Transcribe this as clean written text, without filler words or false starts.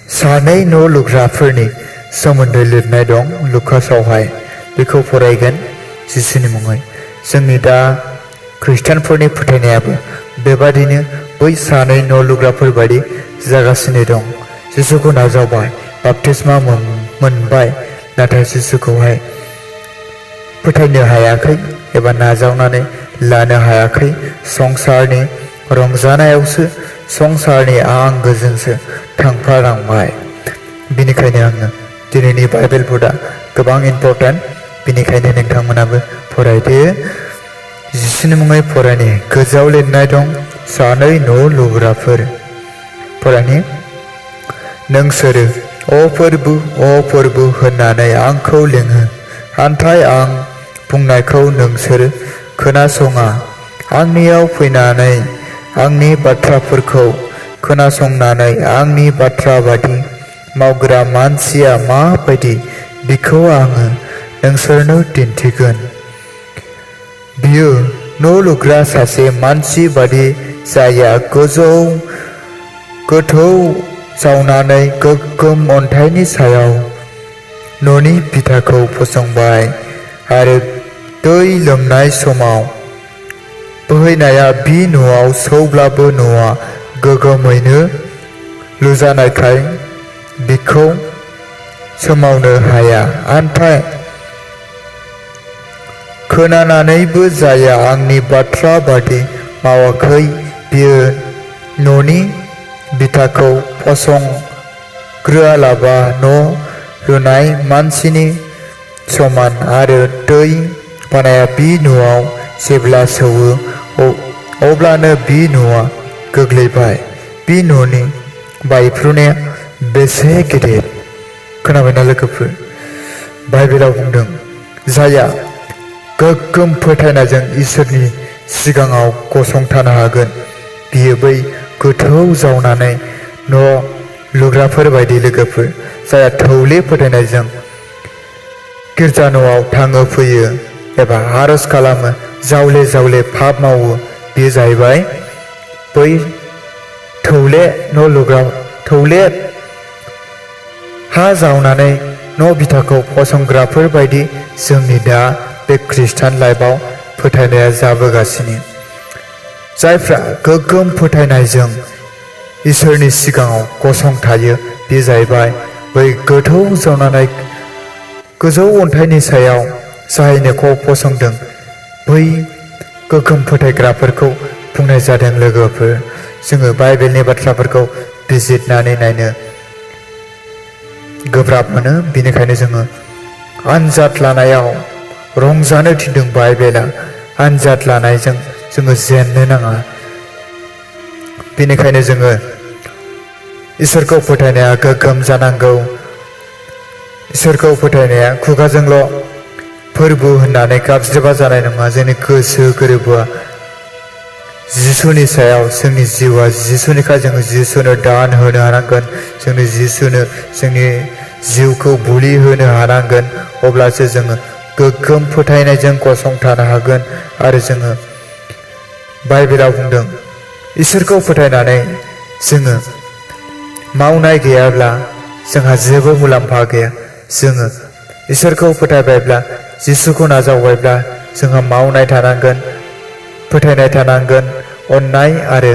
सानै न' लुग्राफोरनि सोमोन्दै लिरनाय दं लुकासआवहाय। बेखौ फरायगोन जिसुनि मुङै। जोंनि दा खृष्टानफोरनि फोथायनायाबो बेबादिनो बै सानै न' लुग्राफोर बायदि जागासिनो दं। जिसुखौ नाजावबाय, बाप्तिस्मा मोनबाय, नाथाय जिसुखौहाय फोथायनो हायाखै एबा नाजावनानै लानो हायाखै। संसारनि रंजानायावसो, संसारनि आंगोजोंसो थांफालांबाय। बेनिखायनो आङो दिनैनि बाइबेल बुकआ गोबां इम्परटेन्ट। बेनिखायनो नोंथांमोनाबो फरायदो। जिसुनि मुङै फरायनि। गोजौआव लिरनाय दं सानै न' लुग्राफोर। फरायनि। नोंसोरो अ फोरबु होननानै आंखौ लिङो, नाथाय आं बुंनायखौ नोंसोरो खोनासङा। आंनियाव फैनानै आंनि बाथ्राफोरखौ खोनासंनानै आंनि बाथ्रा बायदि मावग्रा मानसिया माबायदि, बिखौ आङो नोंसोरनो दिन्थिगोन। बियो न' लुग्रा सासे मानसि बायदि जायहा गोथौ जावनानै गोगोम अन्थाइनि सायाव न'नि बिथाखौ फसंबाय आरो दै लोमनाय समाव बोहैनाया बि न'आव सौब्लाबो न'आ गोगोमैनो लुजानायखाय बिखौ सोमावनो हाया। नाथाय खोनानानैबो जायहा आंनि बाथ्रा बायदि मावाखै, बियो न'नि बिथाखौ फसंग्रोआलाबा न' लुनाय मानसिनि समान, आरो दै बानाया बि न'आव जेब्ला सौयो अब्लानो बि न'आ गोग्लैबाय। बि न'नि बायफ्रुनाया बेसे गिदिर। खोनाबायना लोगोफोर? बाइबेलाव बुंदों जायहा गोगोम फोथायनायजों इसोरनि सिगाङाव गसंथानो हागोन, बियो बै गोथौ जावनानै न' लुग्राफोर बायदि लोगोफोर। जायहा थौले फोथायनायजों गिर्जा न'आव थाङो फैयो एबा आरज खालामो, जावले जावले पाप मावो, बेयो जाहैबाय बै थौले न' लुग्रा, थौले हा जावनानै न' बिथाखौ फसंग्राफोर बायदि जोंनि दा बे खृष्टान लाइफआव फोथायनाया जाबोगासिनो। जायफ्रा गोगोम फोथायनायजों इसोरनि सिगाङाव गसंथायो, बे जाहैबाय बै गोथौ जावनानै गोजौ अन्थाइनि सायाव जाय न'खौ फसंदों, बै गोगोम फोथायग्राफोरखौ बुंनाय जादों लोगोफोर। जोङो बाइबेलनि बाथ्राफोरखौ बिजिरनानै नायनो गोब्राब मोनो। बेनिखायनो जोङो आनजाद लानायाव रंजानो थिनदों बाइबेला। आनजाद लानायजों जोङो जेननो नाङा। बेनिखायनो जोङो इसोरखौ फोथायनाया गोगोम जानांगौ। इसोरखौ फोथायनाया खुगाजोंल' फोरबो होननानै गाबज्रिबा जानाय नङा। जोंनि गोसो गोरबोआ जिसुनि सायाव, जोंनि जिउआ जिसुनिखाय जोङो जिसुनो दान होनो हानांगोन। जोंनि जिसुनो जोंनि जिउखौ बुलि होनो हानांगोन। अब्लासो जोङो गोगोम फोथायनायजों गसंथानो हागोन। आरो जोङो बाइबेलाव बुंदों इसोरखौ फोथायनानै जोङो मावनाय गैयाब्ला जोंहा जेबो मुलाम्फा गैया। जोङो इसोरखौ फोथायबायब्ला, जिसुखौ नाजावबायब्ला जोंहा मावनाय थानांगोन, फोथायनाय थानांगोन, अननाय आरो